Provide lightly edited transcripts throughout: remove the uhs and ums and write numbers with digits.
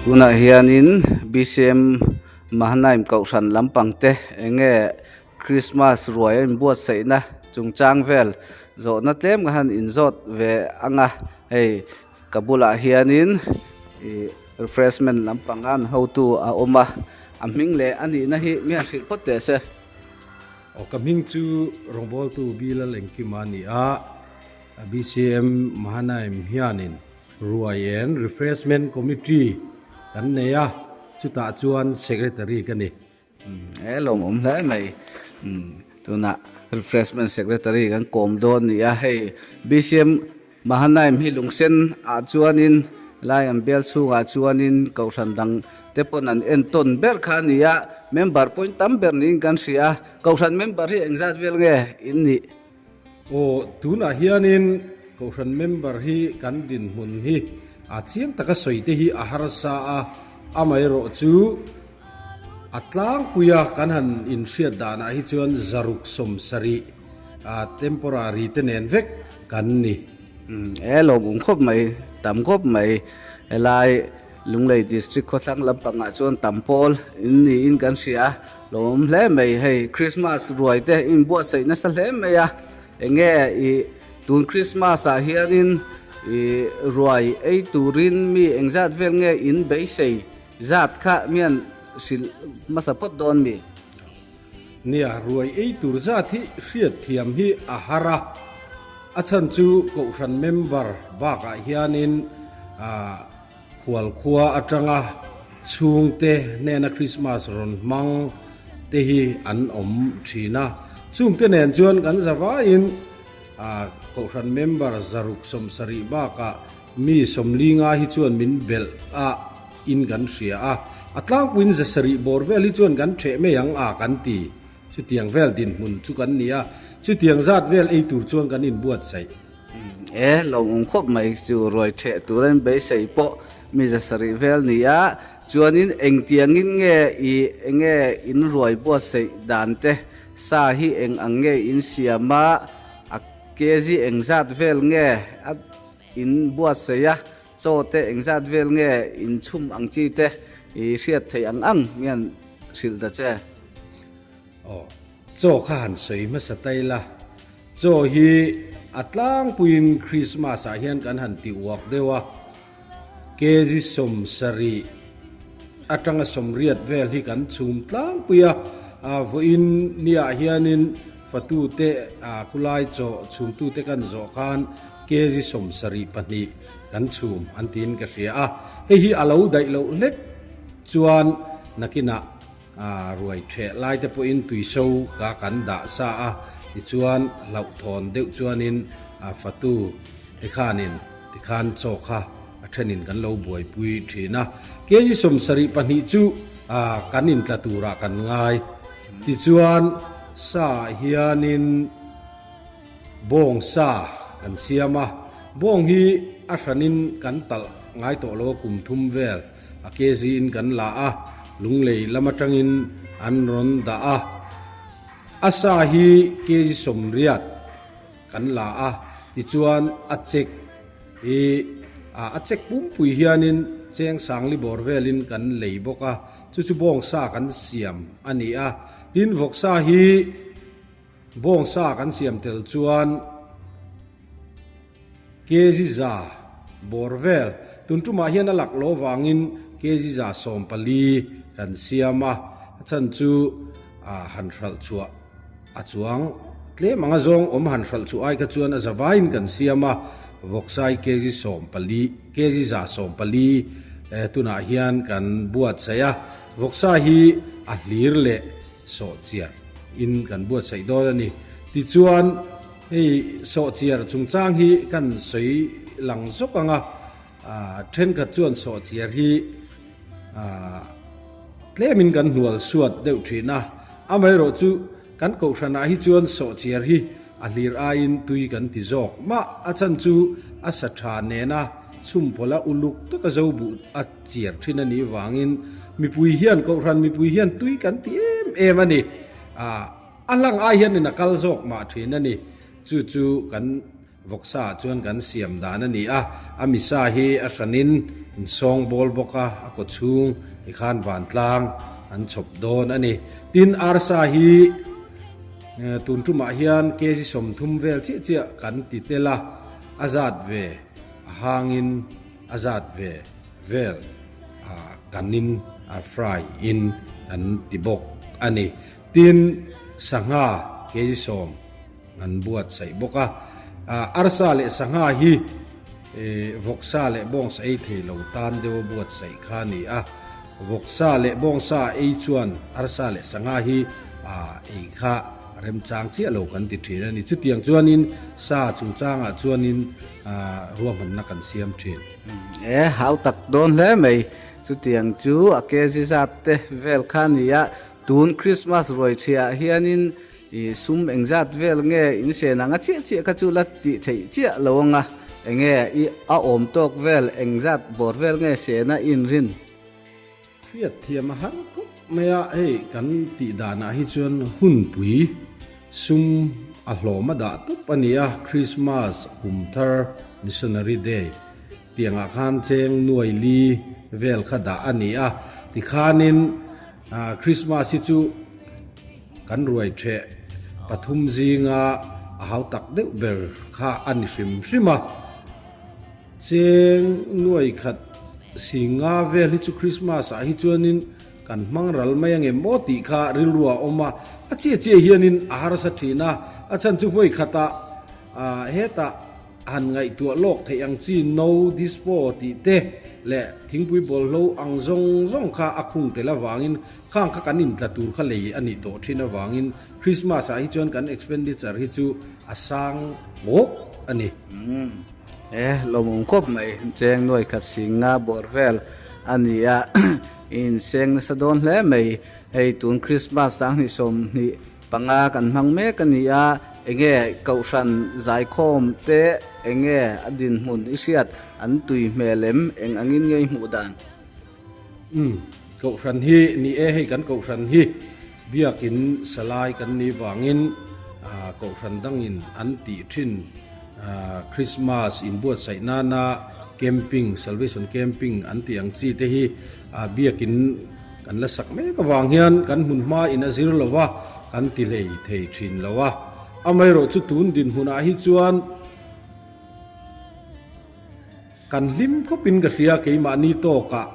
Tunah hianin bcm Mahanaim kohhran lampang te eng nge Christmas ruai a inbuatsaihna chungchang vel zawhna tlem ka han inzawt ve ang a hei ka bulah hianin ih refreshment lampang a an hotu a awm a a hming leh a nihna hi mi han hrilh phawt teh se. Aw ka hming chu rawngbawltu Bilal Engkima a ni a, BCM Mahanaim hianin ruai en Refreshment Committee kan nei a, chutah chuan Secretary ka ni. He lawmawm hle mai, tunah Refreshment Secretary kan kawm dawn ni a, hei BCM Mahanaim hi lungsen ah chuanin lai an bial chhungah chuanin kohhran dang te pawn an entawn ber kha a ni a, member point tam ber niin kan hria a, kohhran member hi engzat vel nge in nih? Aw, tunah hianin kohhran member hi kan dinhmun hi a chiang taka sawi te hi a harsa a, amaherawh chu a tlangpui a kan han inhriat danah hi chuan 670 a temporary te nen vek kan ni. E lawmawm khawp mai, tam khawp mai. Helai Lunglei District khawthlang lampangah chuan tam pawl in niin kan hria a, lawmawm hle mai. Hei Christmas ruai te inbuatsaih nasa hle mai a, enge ih tun Christmas ah hianin ih ruai ei turin mi engzat vel nge in beisei zat kha mian hrilh hmasa phawt dawn mi? Nia, ruai ei tur zat hi hriatthiam hi a har a, a chhan chu Kohhran member bakah hianin khualkhua atanga chhungte hnena Krismas rawn hmang te hi an awm thin a, chungte nen chuan kan zavaiin Kohhran member 670 bakah mi 50 hi chuan min belh a. In kan hria a, a tlangpuiin 700 bawr vel hi chuan kan ṭheh mai ang a kan ti. Chutiang vel dinhmun chu kan ni a, chutiang zat vel ei tur chuan kan inbuatsaih. E, lawmawm khawp mai chu ruai ṭheh tur a inbeisei pawh mi 700 vel ni a, chuanin engtiangin nge i enge in ruai buatsaih dan te sa hi eng ang nge in siam a, a kg engzat vel nge a in buatsaih a, Chaw te engzat vel nge in chhum ang chi te i hriat theih ang ang mian hrilh ta che. Aw, chaw kha han sawi hmasa ta ila, chaw hi a tlangpuiin Christmas ah hian kan han ti uak deuh a, kg 70 atanga 80 vel hi kan chhum tlangpui a, vawiin niah hianin fatute khulai chaw chhumtute kan zawh khan kg 72 kan chhum an tiin ka hria a, hei hi a lo daih loh hlek chuan nakinah ruai ṭheh lai te pawhin tuiso ka kan dah sa a, tichuan hlauhthawn deuh chuanin fatu te khanin tikhan chaw kha a ṭhenin kan lo buaipui ṭhin a, kg 72 chu kan intla turah kan ngai, tichuan sa ah hianin. Bawng sa kan siam a, bawng hi a hranin kan talh ngai tawh lo a kum thum vel a kg in kan la a, lunglei lam atangin an rawn dah a, a sa hi kg 80 kan la a, tichuan a chek hi a chek pumpui hianin cheng sangli bawr velin kan lei bawk a, chu chu bawng sa kan siam a ni a, tin vawksa hi. Bawngsa kan siam tel chuan kg za bawr vel tun tumah hian a lak lo vangin kg 14 kan siam a, a chhan chu han hralh chhuah a chuang tlem anga zawng awm han hralh chhuah ai kha chuan a zavaiin kan siam a, vawksai kg 14 kg 14 tunah hian kan buatsaih a, vawksa hi a hlir leh sawhchiar in kan buatsaih dawn a ni. Tichuan, hei sawhchiar chungchang hi kan sawi lang zawk ang a, thenkhat chuan sawhchiar hi tlemin kan hnual suat deuh thin a, amaherawh chu kan kohhranah hi chuan sawhchiar hi a hlir aiin tui kan ti zawk mah, a chhan chu a sa tha nena chhumpawlh a uluk taka zo buh a chiar thin a nih vangin mipui hian kohhran mipui hian tui kan ti em em a ni. A hlang ai hianin a kal zawk mah thin a ni. Chu chu kan Vawksa ah chuan kan siam dan a ni a, a misa hi a hranin an sawngbawl bawk a, a kawchhung ti khan vantlang an chhawp dawn a ni. Tin, arsa hi tun tumah hian kg 30 vel chiah chiah kan ti tel a, a zat ve a hangin a zat ve vel kanin a fry in kan ti bawk a ni. Tin, sangha kg 10. An buatsaih bawk a. Arsa leh sangha hi vawksa leh bawngsa ei thei lo tan deuha buatsaih kha a ni a. Vawksa leh bawngsa ei chuan arsa leh sangha hi ei kha remchang chiah lo kan ti thin a ni. Chutiang chuanin sa chungchangah chuanin ruahmanna kan siam thin. E, hau tak dawn hle mai. Chutiang chu a kg zat te vel kha a ni a. Tun Christmas ruai thiah hianin I sum engzat vel nge in sen anga chiah chiah kha chu la tih theih chiah lo anga enge i a awm tawk vel engzat bawr vel nge sena i inrin? Hriat thiam a har khawp mai a, hei kan tih danah hi chuan hunpui sum a hlawm a dah tawp a ni a, Christmas, Kumthar, Missionary Day tiangah khan cheng nuai li vel kha dah a ni a, tikhanin Christmas hi chu Kan ruai ṭheh pathum zinga a hau tak deuh ber kha a ni hrim hrim a. Cheng nuai khat singa vel hi chu Christmas ah hi chuanin kan hmang ral mai angem maw tih kha rilru a awm a. A chiah chiah hianin a harsa ṭhin a, a chhan chu vawi khatah hetah Han ngaihtuah lawk theih ang chi no, dispo tih te leh thingpui bawlhlo ang zawng zawng kha a khung tel avangin khang kha kan intla tur kha lei a nih tawh thin avangin Christmas ah hi chuan kan expenditure hi chu a sang bawk a ni. Umm e lawmawm khawp mai cheng nuai khat sing nga bawr vel a ni a i inseng nasa dawn hle mai hei tun Christmas 20 20 Panga kan hmang mek a ni a, enge Kohhran zaikhawm te enge a dinhmun i hriat an tui hmel em, eng angin nge i hmuh dan? Umm, Kohhran hi ni e, hei kan Kohhran hi Biakin salai kan nih vangin Kohhran dangin an tih thin Christmas inbuatsaih nana camping, Salvation camping an tih ang chi te hi Biakin Kan la sak mek avang hian kan hmun hma in a zir lo va, kan ti hlei thei thin lo a. Amaherawh chu tun dinhmunah hi chuan kan hlim khawpin ka hria, keimahni tawkah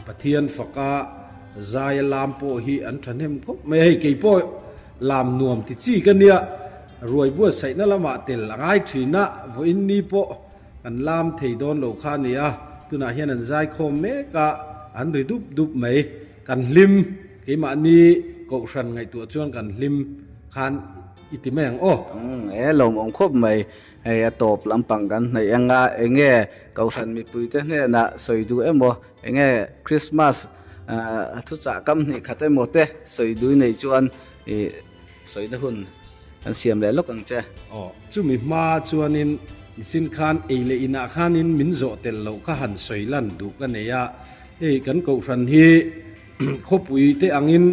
Pathian faka zaia lam pawh hi an thahnem khawp mai a, hei keipawh lam nuam ti chi ka nia, ruai buatsaihna lamah tel a ngai thin a, vawiin ni pawh An lam thei dawn lo kha a ni a, tunah hian an zaikhawm mek a, an ri dup dup mai. Kan hlim, keimahni Kohhran ngaihtuah chuan kan hlim khan i ti mai ang aw. Umm, e lawmawm khawp mai. Hei a tawp lampang kan hnaih anga enge Kohhran mipuite hnenah sawi duh emaw, enge Christmas thuchah kam hnih khat emaw te sawi duh i neih chuan i Sawina hun kan siam leh lawk ang che. Aw, chumi hma chuanin nichin khan ei leh inah khanin min zawh tel loh kha han sawi lan duh ka nei a. Hei kan kohhran hi khawpui te angin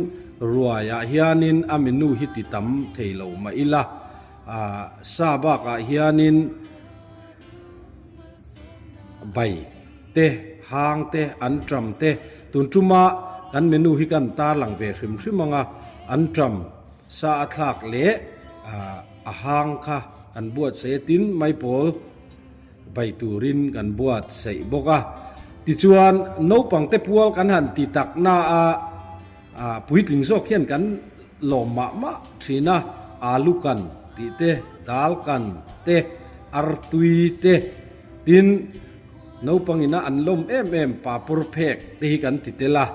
ruaiah hianin a menu hi ti tam thei lo mah ila, sa bakah hianin bai te, hang te, anṭam te, tun ṭuma kan menu hi kan tarlang ve hrim hrim ang a, anṭam sa a thlak leh a hang kha kan buatsaih a, tin maipawl bai turin kan buatsaih bawk a. Tichuan naupang te pual kan han ti tak na a, puitling zawk hian kan lawm mah mah thin a, alu kan tih te, dal kan te, artui te, tin Naupang ina an lawm em em papawr phek te hi kan ti tel a,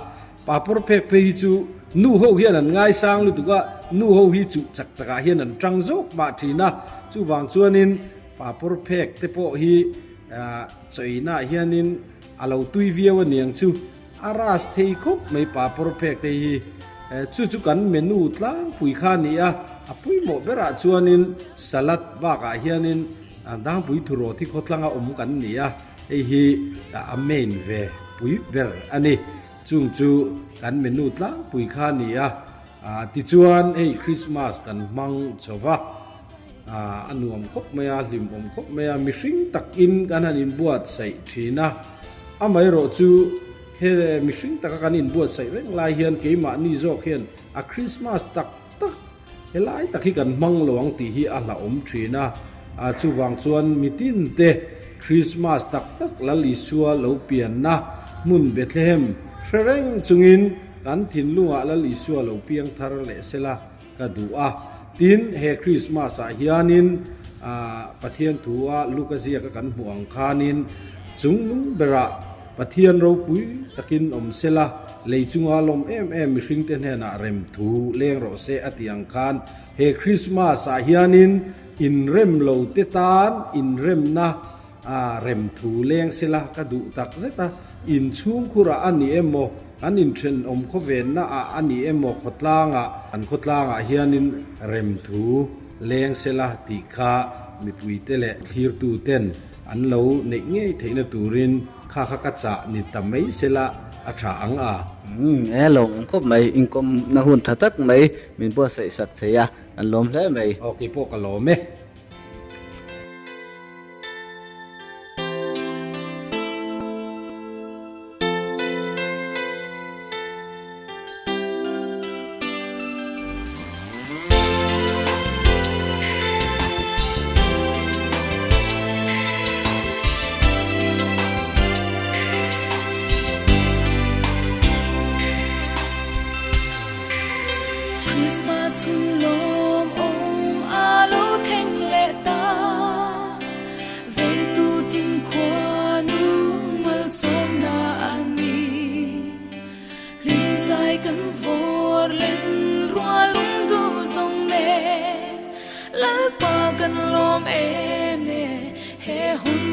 papawr phek phei hi chu nu ho hian an ngaisang lutuk a, nu ho hi chuh chak chak ah hian an tang zawk mah thin a, chuvang chuanin papawr phek te pawh hi chawiina ah hianin a lo tui viau a niang chu a ras thei khawp mai papawr phek te hi chu chu kan menu tlangpui kha a ni a, a pawimawh berah chuanin salad bakah hianin Dangpui Thurawt hi khawtlanga awm kan ni a, hei hi a main ve pui ber a ni. Chung chu kan menu tlangpui kha a ni a, tichuan hei Christmas kan hmang chho va. A nuam khawp mai a, hlimawm khawp mai a, mihring takin kan han inbuatsaih thin a. Amaherawh chu he mihring taka kan inbuatsaih reng lai hian keimahni zawk hian a Krismas tak tak helai tak hi kan hmang lo ang tih hi a hlauhawm thin a. Chuvang chuan mitinte Krismas tak tak Lal Isua lo pianna hmun Bethlehem hre reng chungin kan thinlungah Lal Isua lo piang thar leh sela ka duh a. Tin, he Krismas ah hianin Pathian thu a Luka ziaka kan hmuh ang khanin chungnung berah Pathian ropui takin awm sela, lei chunga lawm em em mihringte hnenah rem thu leng rawh se a tih ang khan he Krismas ah hianin inrem lo te tan inremna A rem thu leng sela ka duh tak zet a, inchhungkhurah a ni emaw, kan inthenawm khawvenna ah a ni emaw khawtlangah, kan khawtlangah hianin rem thu leng sela tih kha mipuite leh thlirtuten an lo neih ngei theihna turin kha kha ka chah ni ta mai sela a tha ang a. Umm e lo awm khawp mai, inkawmna hun tha tak mai min buatsaih sak thei a, kan lawm hle mai. Aw keipawh ka lawm e. Christmas hun lawm awm a lo thleng leh ta, Vengtu tin khuanu malsawmna a ni. Hlimzai kan vawr len rual lung duh zawng nen, Lalpa kan lawm em e he hun.